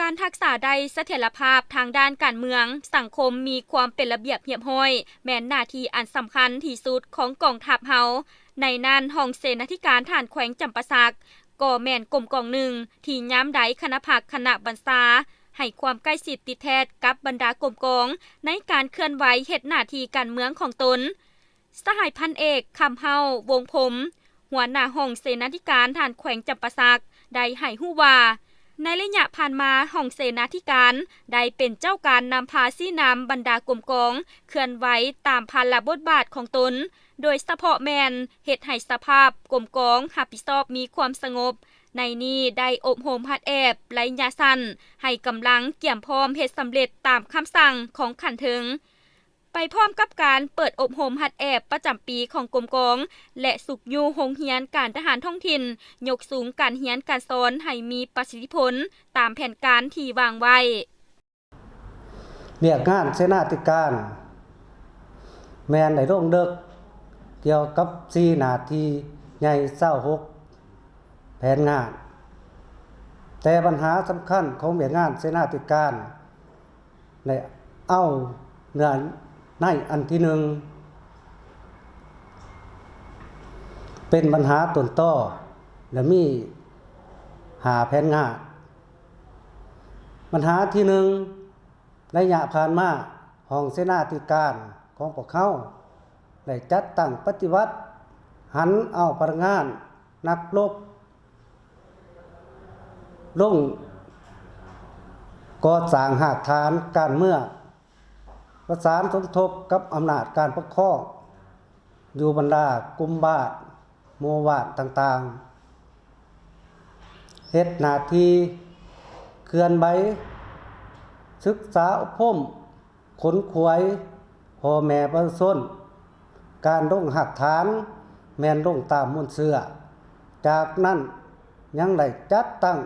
ການຮັກສາໄດ້ສະຖຽນລະພາບທາງດ້ານການເມືອງ, ສັງຄົມມີຄວາມເປັນລະບຽບຮຽບຮ້ອຍ ແມ່ນໜ້າທີ່ອັນສຳຄັນທີ່ສຸດຂອງກອງທັບເຮົາ. ໃນນັ້ນ, ຫ້ອງເສນາທິການທະຫານແຂວງຈຳປາສັກ ກໍແມ່ນກົມກອງໜຶ່ງທີ່ຍາມໃດຄະນະພັກຄະນະບັນຊາໃຫ້ຄວາມໃກ້ຊິດຕິດແທດກັບບັນດາກົມກອງ ໃນການເຄື່ອນໄຫວເຮັດໜ້າທີ່ການເມືອງຂອງຕົນ. ສະຫາຍພັນເອກ ຄຳເຮົາ ວົງພົມ ຫົວໜ້າຫ້ອງເສນາທິການທະຫານແຂວງຈຳປາສັກ ໄດ້ໃຫ້ຮູ້ວ່າ ໃນໄລຍະຜ່ານມາ, ຫ້ອງເສນາທິການໄດ້ເປັນເຈົ້າການນຳພາຊີ້ນຳບັນດາກົມກອງເຄື່ອນໄຫວຕາມພາລະບົດບາດຂອງຕົນ, ໂດຍສະເພາະແມ່ນເຮັດໃຫ້ສະພາບກົມກອງຮັບຜິດຊອບມີຄວາມສະຫງົບ. ໃນນີ້ໄດ້ອົບຮົມຫັດແອບໄລຍະສັ້ນ ໃຫ້ກຳລັງກຽມພ້ອມເຮັດສຳເລັດຕາມຄຳສັ່ງຂອງຂັ້ນເທິງ. ໄປພ້ອມກັບການເປີດອົບຮົມຫັດແອບປະຈຳປີຂອງກົມກອງ ແລະ ຊຸກຍູ້ໂຮງຮຽນການທະຫານທ້ອງຖິ່ນ, ຍົກສູງການຮຽນການສອນໃຫ້ມີປະສິດທິຜົນຕາມແຜນການທີ່ວາງໄວ້. ວຽກງານເສນາທິການແມ່ນໄດ້ລົງເລິກກ່ຽວກັບສີ່ໜ້າທີ່ໃຫຍ່ຊາວຫົກແຜນງານ, ແຕ່ບັນຫາສຳຄັນຂອງວຽກງານເສນາທິການ ໄດ້ເອົາເນື້ອໃນອັນທີໜຶ່ງ ເປັນບັນຫາຕົ້ນຕໍ ແລະ ມີຫ້າແຜນງານ. ບັນຫາທີໜຶ່ງ, ໄລຍະຜ່ານມາ ຫ້ອງເສນາທິການຂອງພວກເຮົາໄດ້ຈັດຕັ້ງປະຕິບັດ ຫັນເອົາພະນັກງານນັກລົບ ລົງກໍ່ສ້າງຮາກຖານການເມືອງ, ປະສານສົມທົບກັບອຳນາດການປົກຄອງຢູ່ບັນດາກຸ່ມບ້ານ, ໝູ່ບ້ານຕ່າງໆ, ເຮັດໜ້າທີ່ເຄື່ອນໄຫວ, ສຶກສາອົບຮົມ, ຂົນຂວາຍພໍ່ແມ່ປະຊາຊົນ, ການລົງຮາກຖານແມ່ນລົງຕາມມູນເຊື້ອ. ຈາກນັ້ນຍັງໄດ້ຈັດຕັ້ງ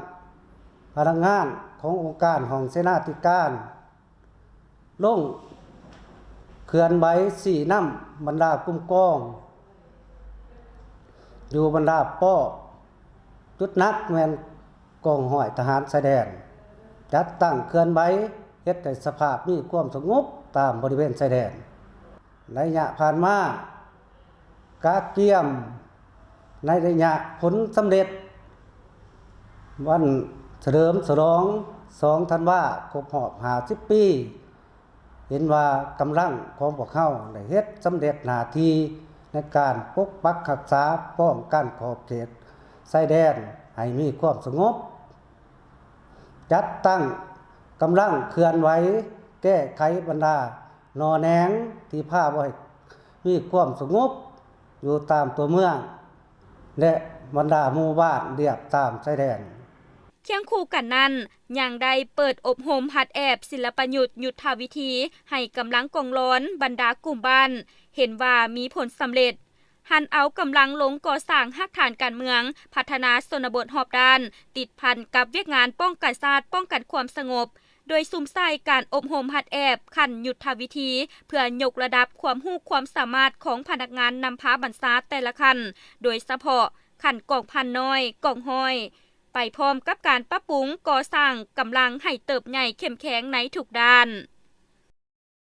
ພະນັກງານຂອງອົງການຫ້ອງເສນາທິການ ລົງເຄື່ອນໄຫວຊີ້ນຳບັນດາກຸ່ມກອງ ຢູ່ບັນດາປ້ອມ, ຈຸດໜັກແມ່ນ ກອງຮ້ອຍທະຫານຊາຍແດນ ຈັດຕັ້ງເຄື່ອນໄຫວ ເຮັດໃຫ້ສະພາບມີຄວາມສະຫງົບຕາມບໍລິເວນຊາຍແດນ. ໄລຍະຜ່ານມາ ກະກຽມໃນໄລຍະຜົນສຳເລັດ ວັນສະເຫຼີມສະຫຼອງສອງທັນວາ ຄົບຮອບຫ້າສິບປີ ເຫັນວ່າກຳລັງຂອງພວກເຮົາໄດ້ເຮັດສຳເລັດໜ້າທີ່ໃນການປົກປັກຮັກສາປ້ອງກັນຂອບເຂດຊາຍແດນໃຫ້ມີຄວາມສະຫງົບ, ຈັດຕັ້ງກຳລັງເຄື່ອນໄຫວແກ້ໄຂບັນດາໜໍ່ແໜງທີ່ພາບໍ່ໃຫ້ມີຄວາມສະຫງົບຢູ່ຕາມຕົວເມືອງ ແລະ ບັນດາໝູ່ບ້ານລຽບຕາມຊາຍແດນ. ຄຽງຄູ່ກັນນັ້ນ, ຍັງໄດ້ເປີດອົບຮົມຫັດແອບສິລະປະຍຸດຍຸດທະວິທີໃຫ້ກຳລັງກອງຫຼອນບັນດາກຸ່ມບ້ານ ເຫັນວ່າມີຜົນສຳເລັດ, ຫັນເອົາກຳລັງລົງກໍ່ສ້າງຮາກຖານການເມືອງ, ພັດທະນາຊົນນະບົດຮອບດ້ານ, ຕິດພັນກັບວຽກງານປ້ອງກັນຊາດ, ປ້ອງກັນຄວາມສະຫງົບ, ໂດຍສຸມໃສ່ການອົບຮົມຫັດແອບຂັ້ນຍຸດທະວິທີ ເພື່ອຍົກລະດັບຄວາມຮູ້ຄວາມສາມາດຂອງພະນັກງານນຳພາບັນຊາແຕ່ລະຂັ້ນ, ໂດຍສະເພາະຂັ້ນກອງພັນນ້ອຍ, ກອງຮ້ອຍ, ໄປພ້ອມກັບການປັບປຸງກໍ່ສ້າງກຳລັງໃຫ້ເຕີບໃຫຍ່ເຂັ້ມແຂງໃນທຸກດ້ານ.